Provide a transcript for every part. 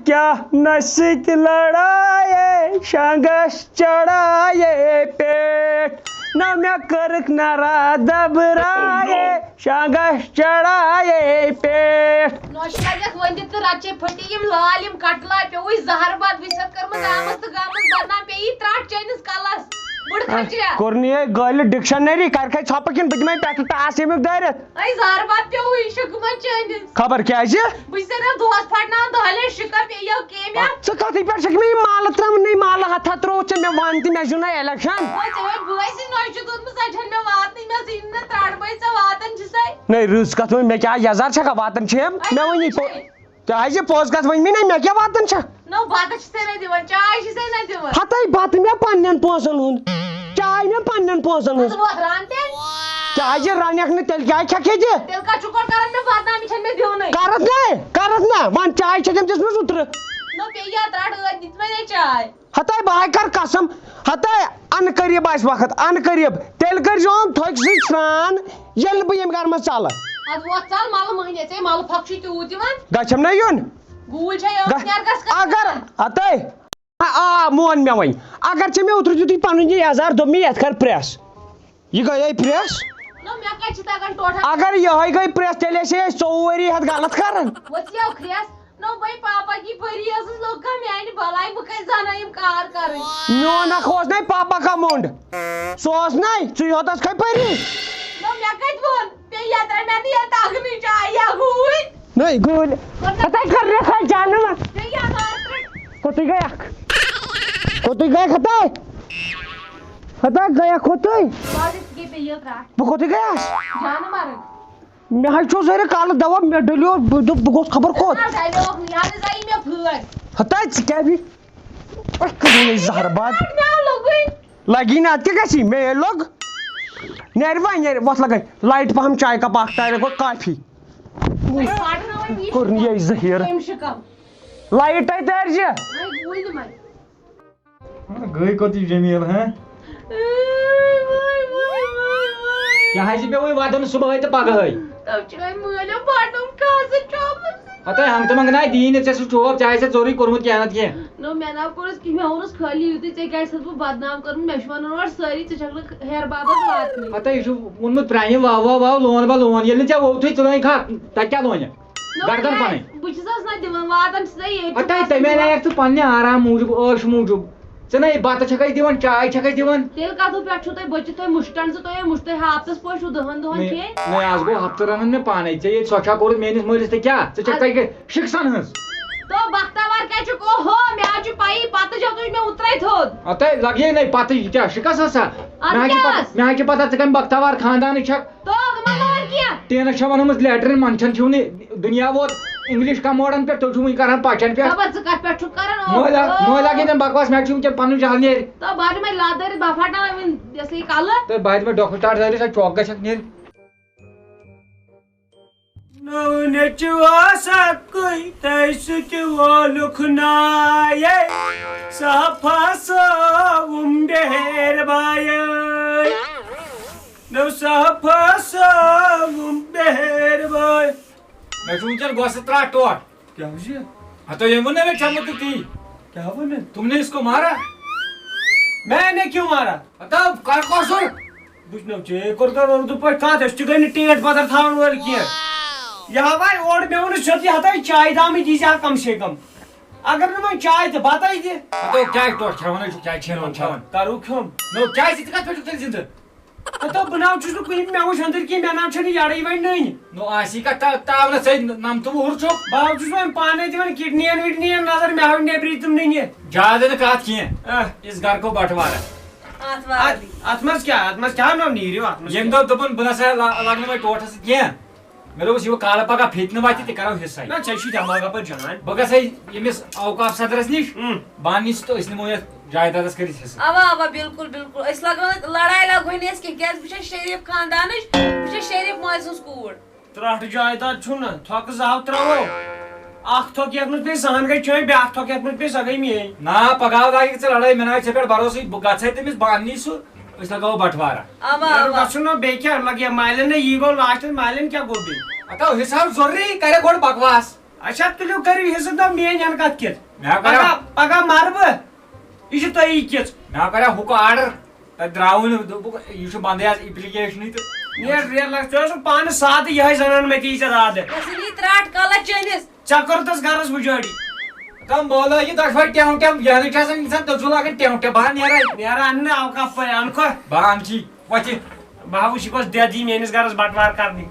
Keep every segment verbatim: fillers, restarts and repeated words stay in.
کیٛاہ نہ سۭتۍ لڑایے شنگس چڑایے پٮ۪ٹھ، نہ مےٚ کٔرٕکھ نہ راتھ دبرایے شنگس چڑایے پٮ۪ٹھ۔ نوشہِ لگٮ۪کھ ؤنِتھ تہٕ رچے پھٔٹی یِم لال یِم کٹلا پیوٚوُے زہر بد وِست کٔرمٕژ آمٕژ تہٕ گٔمٕژ بدنام پیٚیی ترٛٹھ چٲنِس کلس۔ بُڈٕ کھچریا۔ کوٚرنٕے گٲلِتھ ڈکشنری، کرکھے ژھۄپہٕ کِنہٕ بہٕ دِمے پٮ۪ٹھٕ ٹاس ییٚمیُک دٲرِتھ؟ اے زہر بد پیوٚوُے یہِ چھُ گُمن چٲنِس۔ خبر کیٛازِ؟ بہٕ چھُسے نہٕ دۄہس پھٹناوان دۄہلے شِکم پیٚیو کیمۍ اَتھ۔ ژٕ کتھٕے پٮ۪ٹھ چھکھ مےٚ یہِ مالہٕ ترٛاوان؟ نٔے مالہٕ ہتھا ترٛووُتھ ژےٚ مےٚ ونہٕ تہِ، مےٚ زیوٗن نا election۔ وۄنۍ ژےٚ وۄنۍ بٲے سٕنٛدۍ نۄشہِ چھُ دوٚدمُت، ژےٚ چھَنہٕ مےٚ واتنٕے، مےٚ ٲس یہِ نہٕ ترٛٹھ بٲے ژےٚ واتان چھِسَے۔ نٔے رٕژ کتھ وۄنۍ، مےٚ کیٛاہ یزار چھکھا واتان چھِ یِم؟ اَسہِ مےٚ وۄنۍ یہِ چھِ۔ پو-، کیٛازِ پوز کتھ ؤنۍ مےٚ نہ، مےٚ کیٛاہ واتان چھکھ؟ نو بتہٕ چھِسَے نہ دِوان، چاے چھِسَے نہ دِوان۔ ہتے بتہٕ مےٚ پننٮ۪ن پونٛسن ہُنٛد، چاے مےٚ پننٮ۪ن پونٛسن ہٕنٛز۔ اَدٕ وۄتھ ران تیٚلہِ۔ کیٛازِ رنکھ نہٕ تیٚلہِ کیٛازِ کھٮ۪کھ یہِ تہِ؟ تیٚلہِ کتھ چھُکھ گۄڈٕ کران مےٚ بدنام، یہِ چھَنہٕ مےٚ دِونٕے۔ کرتھ نہ، کرتھ نہ، وۄنۍ چاے چھےٚ تٔمۍ دِژمٕژ اوترٕ۔ نو پیٚیہِ یا ترٛٹھ ٲدۍ دِژمَے نَے چاے۔ ہتے بہٕ ہاے کر قسم، ہتے ان قریب آسہِ وقت، ان قریب تیٚلہِ کٔرۍ زیوم تھۄکہِ سۭتۍ سران، ییٚلہِ نہٕ بہٕ ییٚمہِ گرٕ منٛز ژلہٕ۔ ادٕ وۄتھ ژل ملہٕ مٔہنی، ژےٚ ملہٕ پھۄکھ چھُے تیوٗت یِوان۔ گژھٮ۪م نہ یُن۔ گوٗلۍ چھےٚ یوت گژھ-، نیرگس کر اگر، ہتے، آ، مون مےٚ وۄنۍ۔ اگر ژےٚ مےٚ اوترٕ دیُتُے پنُن یہِ یزار، دوٚپ مےٚ یتھ کر پریس۔ یہِ گٔیے پریس؟ نہ، مےٚ کتہِ چھِ تگان ٹوٹھا؟ اگر یِہوٚے گٔے پریس، تیٚلہِ ٲسے أسۍ ژوٚوُہ ؤری ہٮ۪تھ غلط کران۔ وۄتھ یہِ کھریس۔ نو بھائی، پاپا کی پری ٲسٕس لوٚگ کانٛہہ میانہِ بلاے، بہٕ کتہِ زانہٕ یِم کار کرٕنۍ؟ میون اکھ اوس نے پاپا کا مُنڈ، سُہ اوس نے، ژٕے ہوتس کھے پری۔ نو مےٚ کتہِ ووٚن؟ بیٚیہِ یتھ درمیان یتھ اگنٕچ آیہِ یا گوٗلۍ۔ نٔے گوٗلۍ۔ ہتے کر رے سا جانہٕ ما۔ بیٚیہِ یتھ آرترٕچ۔ کوٚتٕے گٔیکھ؟ کوٚتٕے گٔیکھ ہتے؟ ہتے گٔیکھ کوٚتٕے؟ بہٕ حظ یِتھ کٔنۍ بیٚیہِ یہِ ترٛٹھ۔ بہٕ کوٚتٕے گٔیس؟ جانہٕ مرٕد۔ مےٚ حظ چھُ زہرِ کالہٕ دوا، مےٚ ڈٔلیو، بہٕ دوٚپ، بہٕ گوٚژھ خبر کوٚت۔ نہ، ڈلیوکھ نہٕ، یہِ حظ آیہِ مےٚ پھٲرۍ۔ ہتا ژٕ کیٛاہ بی-، أتھۍ کٔرِو مےٚ زہر باد۔ مےٚ لوٚگُے۔ لگی نہٕ، اَتھ کیٛاہ گژھی؟ مےٚ لوٚگ۔ نیرِ وۄنۍ، نیرِ، وۄتھ لگے۔ لایٹ پہم چاے کپ اکھ تارِ گوٚو کافی۔ وۄنۍ پھاٹناوَن یہِ کوٚر نہٕ یہِ زہیٖر۔ کٔمۍ شِکم؟ لایٹ تَتہِ دٲرۍ زِ۔ وۄنۍ گوٗلۍ دِمَے۔ گٔے کوٚت یہِ جمیٖل، ہہ؟ کیٛاہ حظ چھِ پیوٚوُے وَدُن صُبحٲے تہٕ پگہٲے؟ تَو چھِ وۄنۍ مٲلِو بَٹُن کاسہٕ چومُت۔ ہَتہٕ ہنٛگتہٕ منٛگہٕ نہ دِیی نہٕ ژےٚ سُہ چوب، ژےٚ آسہِ ژوٚرُے کوٚرمُت کینٛہہ نَتہٕ کینٛہہ۔ نو، مےٚ نہ کوٚرُس کِہیٖنۍ، مےٚ ووٚنُس خٲلی یُتُے، ژےٚ کیٛازِ چھَس بہٕ بدنام کٔرمٕژ؟ مےٚ چھِ وَنان اورٕ سٲری، ژٕ چھَکھ نہٕ ہیرٕ بابَس واتنٕے۔ ہَتہٕ یہِ چھُ ووٚنمُت پرٛانہِ واو واو واو لون با لون، ییٚلہِ نہٕ ژےٚ ووٚتھُے ژٕ لٲنۍ کھا، تَتہِ کیٛاہ لونہِ؟ نو، گردن کیٛازِ؟ پَنٕنۍ۔ بہٕ چھَسَس نہ دِوان، واتان چھِسَے ییٚتہِ چھِ اَتھ آے باسان تَمہِ آیہِ دِوان۔ آیَکھ ژٕ پنٛنہِ آرام موٗجوٗب، عٲش موٗجوٗب۔ ژٕ نَے بَتہٕ چھَکھ اَسہِ دِوان، چاے چھَکھ اَسہِ دِوان۔ تیٚلہِ کَتھٕ پٮ۪ٹھ چھُو تۄہہِ بٔچِتھ تۄہہِ مُشکَن زٕ؟ تۄہہِ ہے مُشتٕے ہاپتَس پٲٹھۍ چھُو دَہَن دۄہَن نَے، کھیٚنۍ۔ نَے، آز گوٚو ہفتہٕ رَنان مےٚ پانَے۔ ژےٚ ییٚتہِ سۄ چھا کوٚرُتھ میٛٲنِس مٲلِس تہِ کیٛاہ؟ ژٕ چھَکھ اَدٕ تَتہِ شِکسَن ہٕنٛز۔ تو بختاوار کَتہِ چھُکھ؟ اوہو، مےٚ حظ چھُ پَیی، پَتہٕ چھَو تُہۍ مےٚ اُترَے تھوٚد۔ اَدٕ تۄہہِ لَگہِ ہے نَے پَتہٕ یہِ کیٛاہ شِکَس ہسا؟ اَدٕ مےٚ حظ چھِ کیٛاہ پَتہ، ٲس؟ مےٚ حظ چھِ پَتہ ژٕ کَمہِ بختاوار خاندانٕچ چھَکھ۔ تو، دوٚپمَے وۄنۍ کیٛاہ؟ ٹیٖنَس چھےٚ بَنٲومٕژ لیٹرِن، منٛدچھان چھِو نہٕ۔ دُنیا ووت English کموڈن پٮ۪ٹھ، تُہۍ چھِو وٕنہِ کران پچن پٮ۪ٹھ۔ خبر ژٕ کتھ پٮ۪ٹھ چھُکھ کران، او، مٲلۍ ہا، او۔ مٲلۍ ہا گٔے تٔمۍ بکواس، مےٚ چھُ وٕنکٮ۪ن پنُن جہل نیرِ۔ تو بہٕ ہا دِمے لتھ دٲرِتھ، بہٕ پھٹاوے وٕنہِ یہِ ہسا یہِ کلہٕ۔ تہٕ بہٕ ہا دِمے ڈۄکھٕ ٹاٹھ دٲرِتھ، سۄ چۄکھ گژھٮ۪کھ نیرِ۔ نوٚو نیٚچوٗ آسکُے تۄہہِ سۭتۍ وولُکھ نایے، صفا صٲوُم بہر بایے۔ نو صفا صٲوُم بہر بایے۔ مےٚ چھُ وٕنکٮ۪ن گۄسہٕ ترٛٹھ ٹوٹھ۔ کیٛاہ وٕچھِ؟ ہتو ییٚمۍ ووٚن نہ مےٚ ژےٚ مُتعلِق تی۔ کیٛاہ ووٚن مےٚ؟ تُم نے اس کو مارا۔ میں نے کیوں مارا؟ ہتو کر قصور۔ بہٕ چھُس نہ ژےٚ کوٚر کر اردو پٲٹھۍ کتھ، أسۍ تہِ گٔے نہٕ ٹیٹھ پتھر تھاون وٲلۍ کینٛہہ۔ یہِ ہا وۄنۍ اورٕ مےٚ ووٚنُس ژےٚ تہِ ہتو چایہِ دامٕے دیٖزِ ہا کم سے کم۔ اگر نہٕ وۄنۍ چاے تہٕ بتَے دِ۔ ہتو کیٛاہ ٹوٹھ کھٮ۪وان ہے چھُکھ، چاے چھینہٕ وۄنۍ کھٮ۪وان۔ کرو کھیوٚن۔ نو چاے سۭتۍ کتھ پٮ۪ٹھ چھُکھ تیٚلہِ زندٕ؟ ہتو بہٕ نہ حظ چھُس نہٕ کُنہِ، مےٚ وٕچھ أنٛدٕرۍ کِنۍ، مےٚ نہ حظ چھَنہٕ یَڑٕے وۄنۍ نٔنۍ۔ نو آسی کتھ تا-، تاونس ہے نمتہٕ وُہُر چھُکھ۔ بہٕ حظ چھُس وۄنۍ پانے دِوان کِڈنِین وِڈنِین نظر، مےٚ حظ نیبری تِم نٔنہِ۔ زیادٕ نہٕ کتھ کینٛہہ۔ آہ۔ اس گھر کو بٹوارہ۔ اتھ وار۔ اتھ، اتھ منٛز کیٛاہ؟ اتھ منٛز کیٛاہ نہ نیٖرِو اتھ منٛز؟ ییٚمہِ دۄہ دوٚپُن بہٕ نسا لا-، لگہٕ نہٕ وۄنۍ ٹوٹھس سۭتۍ کینٛہہ۔ مےٚ دوٚپُس، یہِ وۄنۍ کالہٕ پگاہ فِتنہٕ وَتہِ، تہِ کَرو حِصَے۔ نہ، ژےٚ چھُے دٮ۪ماغ اَپٲرۍ جان۔ بہٕ گژھٕ ہے ییٚمِس اوقاف صدرَس نِش، اۭں۔ بہٕ اَنہٕ یہِ سُہ تہٕ أسۍ نِمو یَتھ جایدادَس کٔرِتھ حِصہٕ۔ اَوا، اَوا، بِلکُل، بِلکُل۔ أسۍ لَگو نہٕ، لَڑایہِ لَگوٕے نہٕ أسۍ کینٛہہ، کیٛازِ بہٕ چھَس شریٖف خاندانٕچ، بہٕ چھَس شریٖف مٲلۍ سٕنٛز کوٗر۔ ترٛٹھ جایداد چھُنہٕ، تھۄکہٕ زٕ ہَتھ ترٛاوو۔ اَکھ تھۄکھ یَتھ منٛز پیٚیہِ سۄ ہَن گٔے چٲنۍ، بیٛاکھ تھۄکھ یَتھ منٛز پیٚیہِ سۄ گٔے میٛٲنۍ۔ نہ، پَگاہ لاگہِ ژٕ لَڑٲے، مےٚ نہ آسہِ ژےٚ پٮ۪ٹھ بَروسٕے، بہٕ گژھٕ ہے تٔمِس، بہٕ اَننٕے سُہ۔ أسۍ لگاوو بٹوارہ۔ اوا، یارو، اوا۔ گژھُن نہ بیٚیہِ کیٛاہ لگہِ مالٮ۪ن نہ یی گوٚو لاسٹس، مالٮ۪ن کیٛاہ گوٚو بیٚیہِ؟ ہتو حساب ضروری کرے گۄڈٕ بکواس۔ اچھا، تُلِو کٔرِو حِصہٕ، دَپ میٛٲنۍ ہن کَتھ کِژھ؟ مےٚ ہا کَرے پَگاہ، پَگاہ مَرٕ بہٕ۔ یہِ چھِ تۄہی کِژھ۔ مےٚ ہا کَرے ہُکہٕ آرڈر، تَتہِ درٛاوُے نہٕ، دوٚپُکھ، یہِ چھُ بنٛدٕے آز ایپلیکیشنٕے تہٕ۔ نیر، نیر لگ، ژٕ ٲسٕکھ پانہٕ سادٕ، یِہوٚے زنان مٔتی ژےٚ رادٕ۔ بس یہِ ترٛٹھ کلہٕ چٲنِس۔ ژےٚ کوٚرُتھ اَسہِ غرض بُجٲڑی۔ تہٕ مولٲیی دۄشوے ٹٮ۪و ٹٮ۪و، یَنہٕ چھِ آسان اِنسان دٔژُل لاگان ٹٮ۪و ٹٮ۪و، بہٕ ہا نیرے۔ نیرٕ اَنہٕ نہٕ اوقاف پٲٹھۍ، اَنہٕ کھۄ۔ بہٕ اَنہٕ چی، وۄتھِ۔ بہٕ ہا وٕچھِ، یہِ کۄس دٮ۪د یی میٛٲنِس گرس بٹوار کرنہِ۔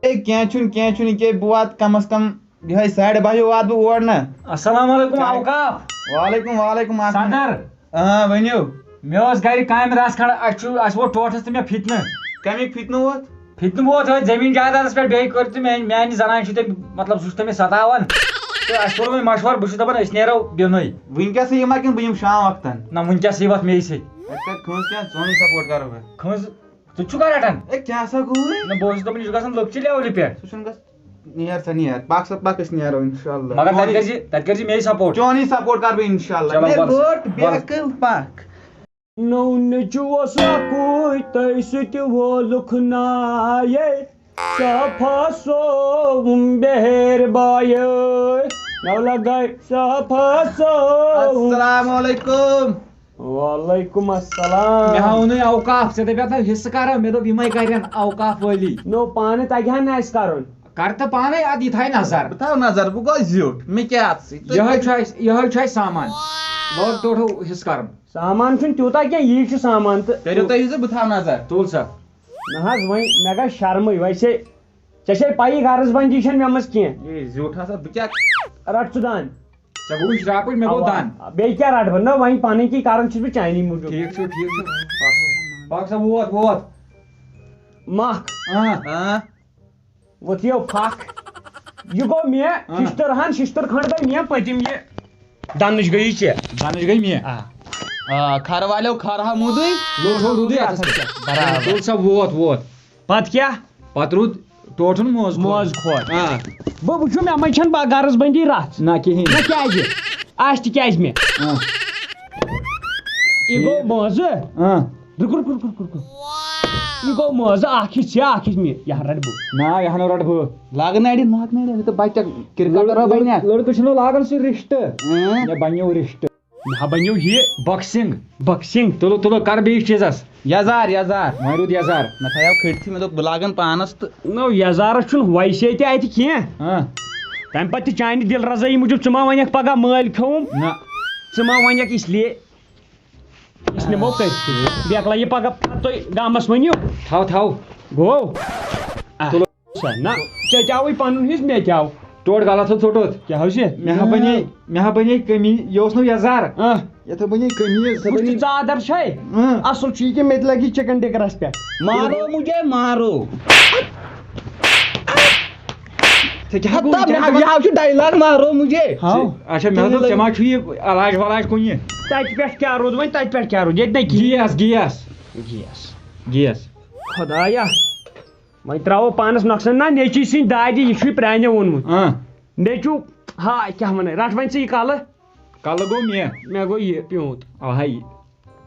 اے، کینٛہہ چھُنہٕ، کینٛہہ چھُنہٕ، یہِ کیٛاہ، بہٕ واتہٕ کم از کم یِہوٚے ساڑِ باہ ہیوٗ واتہٕ بہٕ اور نہ۔ السلام علیکم چاے۔ اوقاف۔ وعلیکم، وعلیکم السلام۔ صدر۔ آ، ؤنِو۔ مےٚ اوس گرِ کامہِ رژھ کھنڈ، اَسہِ چھُ، اَسہِ ووت ٹوٹھس تہٕ مےٚ فِتنہٕ۔ کَمیُک فِتنہٕ ووت؟ فِتنہٕ ووت أتھۍ زٔمیٖن جایدادس پٮ۪ٹھ، بیٚیہِ کٔر تہٕ میٛانہِ، میٛانہِ زنانہِ چھُ تٔمۍ، مطلب، سُہ چھُ تٔمِس ستاوان۔ تہٕ اَسہِ کوٚر وۄنۍ مشورٕ، بہٕ چھُس دَپان أسۍ نیرو بیٚنُے۔ وٕنکیٚسٕے یِما کِنہٕ بہٕ یِمہٕ شام وقتن؟ نہ، وٕنکیٚسٕے وَتھ مے سۭتۍ۔ اَتہِ کَتہِ کھٲنٛز کینٛہہ، ژونُے سپورٹ کَرو بہٕ۔ کھٲنٛز؟ ژٕ چھُکھ رَٹان؟ اے، کیٛاہ سا گوٚوُے؟ نہ، بہٕ اوسُس دَپان، یہِ چھُ گژھان لۄکچہِ لیولہِ پٮ۪ٹھ۔ سُہ چھُنہٕ گژھان۔ نیر سا، نیر۔ پَک سا، پَک، أسۍ نیرو اِنشاءاللہ۔ مگر تَتہِ چونُے، کٔرۍ زِ، تَتہِ کٔرۍ زِ مے سپورٹ۔ چونُے سپورٹ کَرٕ بہٕ اِنشاءاللہ۔ چلو، مےٚ وَلہٕ سا، رٔٹ وَلہٕ۔ بیکٕل پَک۔ نوٚو نیٚچوٗ اوس اَکُے، تۄہہِ سۭتۍ وولُکھ نایے۔ صفا صوم بہر بایے۔ نو لگاے صفا صوم۔ السلام علیکم۔ وعلیکم السلام۔ مےٚ ہا ووٚنُے اوقاف، ژےٚ دَپیٛاتھ نہ حصہٕ کَرو، مےٚ دوٚپ یِمَے کَرن اوقاف وٲلی۔ نو پانہٕ تَگہِ ہا نہٕ اَسہِ کَرُن۔ کَر تہٕ پانَے، اَدٕ یہِ تھاے نظر۔ بہٕ تھاوٕ نظر، بہٕ گوٚو زیُٹھ، مےٚ کیٛاہ اَتھ سۭتۍ؟ یِہوٚے چھُ اَسہِ، یِہوٚے چھُ اَسہِ سامان۔ لوگ ٹوٹھو حصہٕ کَرُن۔ سامان چھُنہٕ تیوٗتاہ کینٛہہ، یی چھُ سامان تہٕ۔ کٔرِو تُہۍ حصہٕ، بہٕ تھاوٕ نظر۔ تُل سا۔ نہ حظ، وۄنۍ مےٚ گژھِ شرمٕے، ویسے ژےٚ چھے پَیی غرض بندی چھَنہٕ مےٚ منٛز کینٛہہ۔ ہے، زیوٗٹھ ہسا، بہٕ کیٛاہ؟ رَٹ ژٕ دَن۔ ژےٚ گوٚوُے شرٛاپٕے، مےٚ گوٚو اَوا۔ دَن۔ بیٚیہِ کیٛاہ رَٹہٕ بہٕ؟ نہ، وۄنۍ پَنٕنۍ کِنۍ کَران چھُس بہٕ چانی موٗجوٗب۔ ٹھیٖک چھُ، ٹھیٖک چھُ۔ پَک سا، ووت، ووت۔ مَکھ۔ اۭں۔ اۭں۔ ووٚتھ یو پھَکھ۔ یہِ گوٚو مےٚ، اۭں۔ شِشتٕر ہَن، شِشتٕر کھنٛڈ گٔے مےٚ پٔتِم یہِ۔ دَنٕچ گٔیی ژےٚ۔ دَنٕچ گٔے مےٚ۔ آ۔ آ، کھَرٕ والیو کھَرٕ ہا موٗدُے۔ لوٚگ ہو روٗدُے اَتھَس پٮ۪ٹھ۔ برابر۔ تُل سا، ووت، ووت۔ پتہٕ کیٛاہ؟ پتہٕ روٗد ٹوٹھُن موزٕ کھۄر۔ موزٕ کھۄر۔ آ۔ بہٕ وٕچھُو، مےٚ منٛز چھَنہٕ با-، غرض بندی رژھ۔ نہ کِہیٖنۍ۔ نہ کیٛازِ؟ آسہِ تہِ کیٛازِ مےٚ؟ آ۔ یہِ گوٚو موزٕ۔ آ۔ رُکُن، رُکُن، رُکُن، رُکُن، رُکُن۔ یہِ گوٚو موزٕ، اکھ حصہٕ ژےٚ، اکھ حصہٕ مےٚ۔ یہِ ہا رٹہٕ بہٕ۔ نہ، یہِ ہا نہٕ رٹہٕ بہٕ۔ لاگہٕ نَرِ، لاگہٕ نَرِ، یہِ تہٕ بچہ کرکٹر بنہِ۔ لڑکہٕ چھِنہٕ لاگان سُہ رِشتہٕ۔ اۭں۔ مےٚ بنیو رِشتہٕ۔ مےٚ ہا بنیو یہِ۔ بۄکسنگ۔ بۄکسنگ۔ تُلو، تُلو، کر بیٚیِس چیٖزس۔ یزار، یزار۔ وۄنۍ روٗد یزار۔ مےٚ تھایو کھٔٹتھٕے، مےٚ دوٚپ، بہٕ لاگن پانس تہٕ۔ نو، یزارس چھُنہٕ ویسے تہِ اتہِ کینٛہہ۔ ہاں۔ تمہِ پتہٕ تہِ چانہِ دِل رضٲیی موٗجوٗب، ژٕ ما ونکھ پگاہ مٲلۍ کھیوٚوُم؟ نہ۔ ژٕ ما ونکھ اس لیے؟ أسۍ نِمو کٔرتھٕے۔ بیکلا یہِ پگاہ پتہٕ تُہۍ گامس ؤنِو۔ تھاو، تھاو۔ گوٚو؟ آ۔ تُلو۔ سا، نہ، ژےٚ تہِ آوُے پنُن حصہٕ، مےٚ تہِ آو۔ ٹوٹھ غلط ہو ژوٚٹُتھ۔ کیٛاہ حظ چھِ؟ مےٚ ہا بنے، مےٚ ہا بنے کمی، یہِ اوس نہٕ یزار۔ آ۔ یتھ ہا بنے کمیٖز، سۄ وٕچھ بنے۔ ژٕ ژادر چھے؟ اۭں۔ اصل چھُ یہِ کہِ مےٚ تہِ لگہِ چکن ٹِکرس پٮ۪ٹھ۔ مارو مجھے، مارو۔ ژےٚ کیٛاہ گوٚو؟ ہتا، مےٚ ہا، یہِ ہا چھُ ڈایلاگ، مارو مجھے۔ ہاو۔ اچھا، مےٚ دوٚپ، ژےٚ ما چھُ یہِ علاج ولاج کُنہِ؟ تتہِ پٮ۪ٹھ کیٛاہ روٗد وۄنۍ؟ تتہِ پٮ۪ٹھ کیٛاہ روٗد؟ ییٚتہِ نَے کِہیٖنۍ۔ گیس، گیس۔ گیس۔ گیس۔ خدایا۔ وۄنۍ ترٛاوو پانس نۄقصان۔ نہ، نیٚچی سٕنٛدۍ دادِ، یہِ چھُے پرٛانیو ووٚنمُت۔ اۭں۔ نیٚچوٗ، ہا، کیٛاہ وَنَے، رَٹھ وۄنۍ ژٕ یہِ کَلہٕ۔ کَلہٕ گوٚو مےٚ۔ مےٚ گوٚو یہِ پیوٗنٛت۔ اَوہَے۔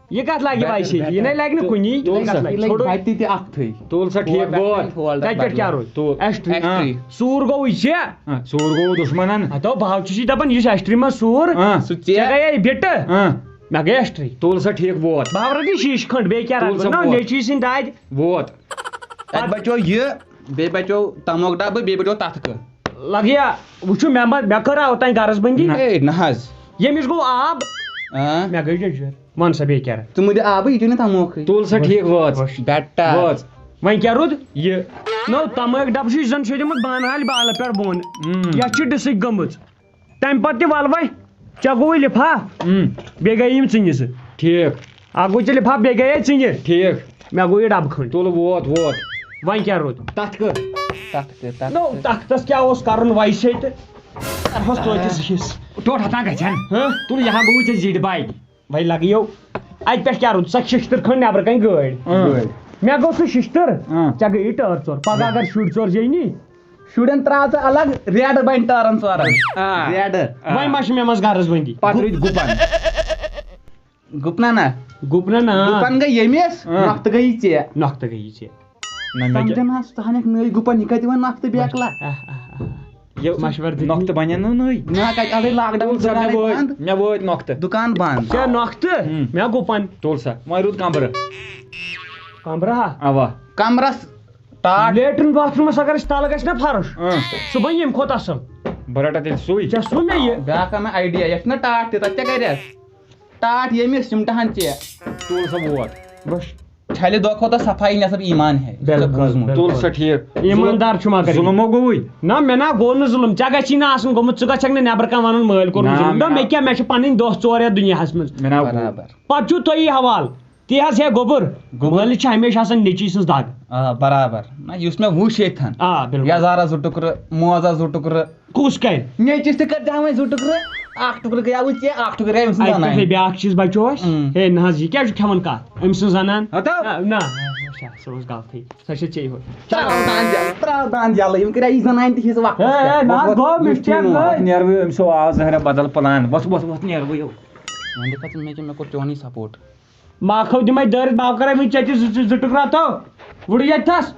یہِ کَتھ لَگہِ بہتر، ویسے؟ یہِ بہتر۔ نَے لَگہِ نہٕ تُل، کُنی۔ تُل یہِ کَتھ سا۔ لَگہِ؟ یہِ لَگہِ ژھوٚٹُے۔ بَتہِ تہِ اَکھتُے۔ تُل سا، ٹھیٖک، ہولڈَر بور۔ بَدلٲیِتھ، ہولڈَر کَتہِ پٮ۪ٹھ کیٛاہ بَدلٲیِتھ۔ روٗد؟ تُل۔ ایشٹرٛی۔ ایشٹرٛی۔ ہاں۔ ژوٗر گوٚوُے ژےٚ۔ ہاں، ژوٗر گوٚو دُشمَنَن۔ ہَتو، بہٕ ہاو چھُس یہِ دَپان، یُس ایشٹرٛی منٛز ژوٗر، ہاں۔ سُہ ژےٚ۔ ژےٚ گٔیے بِٹہٕ۔ ہاں۔ مےٚ گٔے ایشٹرٛی۔ تُل سا، ٹھیٖک، ووت۔ بہٕ ہاو رَٹہٕ یہِ شیٖشہٕ کھٔنٛڈ، بیٚیہِ کیٛاہ تُل رَٹہٕ سا، بہٕ؟ نہ، ووت۔ نیٚچی سٕنٛدۍ دادِ۔ ووت۔ تَتہِ بَچو یہِ، بیٚیہِ بَچو تَموک ڈَبہٕ، بیٚیہِ بَچو تَتھٕ کہٕ۔ لَگہِ یا، وٕچھِو، مےٚ ما، مےٚ کٔر اوٚتام غرض بندی؟ نہ۔ ہے، نہ حظ۔ ییٚمِس گوٚو آب، آ۔ مےٚ گٔے جٔجر۔ وَن سا بیٚیہِ کیٛاہ رَٹہٕ؟ ژٕ مہٕ دِ آبٕے، یہِ چھُے نہٕ تَموکھٕے۔ تُل سا، ٹھیٖک، وٲژ۔ وٕچھ۔ بیٹا۔ وٲژ۔ وۄنۍ کیٛاہ روٗد؟ یہِ۔ نو، تَموک ڈَبہٕ چھُ، یہِ زَن چھُ دیُتمُت بانہٕ ہالہِ بالہٕ پٮ۪ٹھ بۄن۔ اۭں۔ یَتھ چھِ ڈِسٕچ گٔمٕژ۔ تَمہِ پَتہٕ تہِ وَلہٕ وۄنۍ، ژےٚ گوٚوُے لِفاف، اۭں۔ بیٚیہِ گٔیے یِم ژٕنہِ زٕ۔ ٹھیٖک۔ اَکھ گوٚو ژےٚ لِفاف، بیٚیہِ گٔیے ژٕنہِ۔ ٹھیٖک۔ مےٚ گوٚو یہِ ڈَبہٕ کھٔنٛڈ۔ تُل، ووت، ووت۔ وۄنۍ کیٛاہ روٗد؟ تَتھ کٔر۔ تَتھ کٔر، تَتھ نو، کٔر۔ تَتھ تَس کیٛاہ اوس کَرُن ویسے تہٕ؟ کَرہوس توتہِ زٕ حِصہٕ۔ ٹوٹھ ہَتان گژھن۔ ہہ؟ تُل، یہِ ہا گوٚو ژےٚ زِٹھۍ بَے۔ وۄنۍ لَگہٕ یو، اَتہِ پٮ۪ٹھ کیٛاہ روٗد؟ سۄ شِشتٕر کھٔنٛڈ نٮ۪برٕ کَنۍ گٲڑۍ۔ اۭں۔ گٲڑۍ۔ مےٚ گوٚو سُہ شِشتٕر، اۭں۔ ژےٚ گٔیی ٹٲر ژور۔ پَگاہ اگر شُرۍ ژور زینی، شُرٮ۪ن ترٛاو ژٕ الگ، ریڈ بنہِ ٹٲرن ژورن۔ آ۔ ریڈ۔ آ۔ وۄنۍ ما چھِ مےٚ منٛز غرض بندی؟ پتہٕ روٗدۍ گُپن۔ گُپنہ نا؟ گُپنہ نا۔ گُپن گٔے ییٚمِس، آ۔ نۄختہٕ گٔیی ژےٚ۔ نۄختہٕ گٔیی ژےٚ۔ نہ، مےٚ کیٛاہ؟ سمجھن حظ، ژٕ ہنکھ نٔے گُپن، یہِ کتہِ وۄنۍ نۄختہٕ بیکلا؟ آ، آ، آ۔ یہِ مشورٕ دِتھ نۄقطہٕ بنن نہٕ نٔے۔ نہ، کتہِ اَلے lockdown تُل سا، مےٚ دُکانٕے وٲتۍ، بنٛد۔ مےٚ وٲتۍ نۄقطہٕ۔ دُکان بنٛد۔ ژےٚ نۄقطہٕ؟ ہُم۔ مےٚ گوٚو پن۔ تُل سا، وۄنۍ روٗد کمبرٕ۔ کمبرٕ ہا؟ اوا۔ کمرس ٹاٹھ۔ لیٹرین باتھ روٗمس اگر أسۍ تلہٕ گژھِ نا فرٕش، اۭں۔ سُہ بنہِ ییٚمہِ کھۄتہٕ اصٕل۔ بہٕ رٹہٕ تیٚلہِ سُے۔ ژےٚ سُہ مےٚ یہِ۔ بیٛاکھ آو مےٚ idea، یتھ چھُنہ ٹاٹھ تہِ، تتھ کیٛاہ کرِ؟ ٹاٹھ ییٚمِس سِمٹہٕ ہن ژےٚ۔ تُل سا ووٹ۔ بس۔ چھلہِ دۄہ کھۄتہٕ صفایی نصب ایمان ہے۔ ژےٚ بِلکُل، بوٗزمُت۔ بِلکُل۔ تُل سا ٹھیٖک۔ ایٖماندار چھُ مگر یہِ۔ ظُلم ما گوٚوُے؟ نہ، مےٚ نہ گوٚو نہٕ ظُلم۔ ژےٚ گژھی نہٕ آسُن گوٚمُت، ژٕ گژھکھ نہٕ نٮ۪برٕ کانٛہہ ونُن مٲلۍ کوٚرمُت نہ، ظُلم۔ مےٚ دوٚپ، مےٚ نہ۔ کیٛاہ، مےٚ چھِ پنٕنۍ دۄہ ژور یتھ دُنیاہس منٛز۔ مےٚ نہ گوٚو۔ برابر۔ پتہٕ چھُو تۄہی حوالہٕ۔ تی حظ ہے گوٚبُر۔ گوٚبُر۔ مٲلِس چھِ ہمیشہِ آسان نیٚچی سٕنٛز دگ۔ آ، برابر۔ نہ، یُس مےٚ وُچھ ییٚتھن۔ آ، بِلکُل۔ یزارا زٕ ٹُکرٕ، موزا زٕ ٹُکرٕ۔ کُس کرِ؟ نیٚچِس تہِ کٔرۍ زیو وۄنۍ زٕ ٹُکرٕ۔ اکھ ٹُکرٕ گٔیاوُے ژےٚ، اکھ ٹُکرٕ گٔیاو أمۍ سٕنٛز اَتہِ زنانہِ۔ پٮ۪ٹھ ہے بیٛاکھ چیٖز بچو اَسہِ۔ اۭں۔ ہے نہ حظ، یہِ کیٛازِ چھُ کھٮ۪وان کَتھ؟ أمۍ سٕنٛز زنان۔ ہتو۔ نہ، نہ، نہ، سۄ ٲس غلطٕے۔ سۄ چھےٚ ژےٚ یوت۔ ترٛاو دان جل، ترٛاو دان جلٕے، یِم کٔرۍ یہِ زنانہِ تہِ ہِژ وقتس ہے، ہے، پٮ۪ٹھ۔ نہ حظ، وۄتھ، گوٚو وۄتھ، mistake وۄتھ گٔے۔ نیرٕ وۄنۍ أمۍ سُہ آو زہرا بدل plan۔ وۄتھ، وۄتھ، وۄتھ، نیرٕ وۄنۍ یو۔ وۄنۍ دِ پتہٕ مےٚ کیٛاہ، مےٚ کوٚر چونٕے support۔ ماکھو دِمے دٲرِتھ، باو کرے وٕنہِ ژےٚ تہِ زٕ، زٕ، زٕ ٹُکرٕ ہتو۔ وُڑ ییٚتہِ تھس۔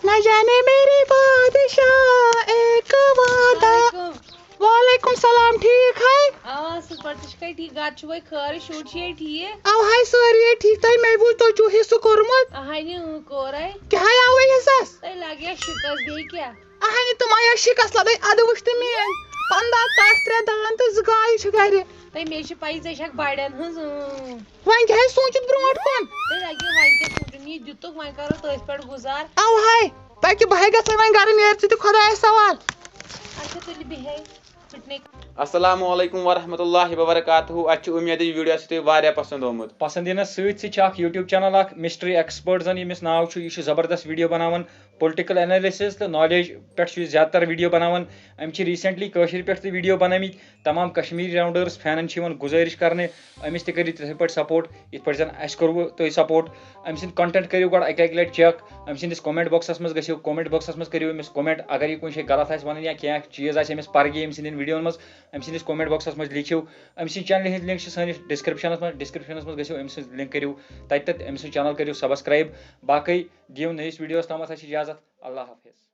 نہ جانے میرے بادشاہ ایک وعدہ۔ السلام علیکم۔ وعلیکم السلام، ٹھیک ہے؟ آ، اصل پٲٹھۍ، ژٕ چھکھے ٹھیک؟ گرِ چھُوے خٲرٕے، شُرۍ چھِیے ٹھیک؟ اوہے سٲری ہے ٹھیک، تۄہہِ مے بوٗز تُہۍ چھُو حصہٕ کوٚرمُت۔ اہنہِ، اۭں، کوٚر ہے۔ کیٛاہ ہے آوے حصس؟ تۄہہِ لگیا شِکس بیٚیہِ کیٛاہ؟ اہنہِ تِم آیا شِکس لدے، ادٕ وٕچھ تہٕ میٲنۍ پنٛداہ تَٹھ، ترٛےٚ دان تہٕ زٕ گایہِ چھِ گرِ۔ تہٕ مےٚ چھِ پَیی ژےٚ چھَکھ بڑٮ۪ن ہٕنٛز، اۭں۔ وۄنۍ کیٛاہ ہے سوٗنٛچُتھ برونٛٹھ کُن؟ تہٕ لگہِ وۄنۍ کیٛاہ سونٛچُن، یہِ دِتُکھ، وۄنۍ کرو تٔتھۍ پٮ۪ٹھ گُزار۔ اوہے، تاکہِ بہٕ ہے گژھٕ وۄنۍ گرٕ، نیر ژٕ تہِ خۄدایس سوال۔ اچھا تُلہِ بیٚہے، ژٕ تہِ نے۔ السلام علیکم ورحمۃ اللہ وبرکاتہ۔ اَسہِ چھِ اُمید یہِ video آسہِ تۄہہِ واریاہ پسند آمُت۔ پسندیٖنس سۭتۍ سۭتۍ چھِ اکھ YouTube channel اکھ Mystery Expert زن ییٚمِس ناو چھُ، یہِ چھُ زبردست video بناوان، political analysis تہٕ knowledge پٮ۪ٹھ چھُ یہِ زیادٕ تر video بناوان۔ أمۍ چھِ recently کٲشِر پٮ۪ٹھ تہِ video بنٲومٕتۍ۔ تمام کشمیٖری راونڈٲرٕس فینن چھِ یِوان گُزٲرِش کرنہٕ، أمِس تہِ کٔرِو تِتھے پٲٹھۍ support، یِتھ پٲٹھۍ زن اَسہِ کوٚروٕ تۄہہِ support۔ أمۍ سٕنٛدۍ content کٔرِو گۄڈٕ اَکہِ اَکہِ لٹہِ check، أمۍ سٕنٛدِس comment boxس منٛز گٔژھِو، comment boxس منٛز کٔرِو أمِس comment، اگر یہِ کُنہِ جایہِ غلط آسہِ ونان یا کینٛہہ چیٖز آسہِ أمِس پرگہِ أمۍ سٕنٛدٮ۪ن videoن منٛز، أمۍ سٕنٛدِس comment boxس منٛز لیکھِو۔ أمۍ سٕنٛز channelہِ ہٕنٛز link چھِ سٲنِس descriptionس منٛز، descriptionس منٛز گٔژھِو، أمۍ سٕنٛز link کٔرِو تتہِ، تتہِ أمۍ سٕنٛز channel کٔرِو subscribe۔ باقٕے دِیِو نٔیِس videoس تامتھ اَسہِ اجازت۔ اللہ حافظ۔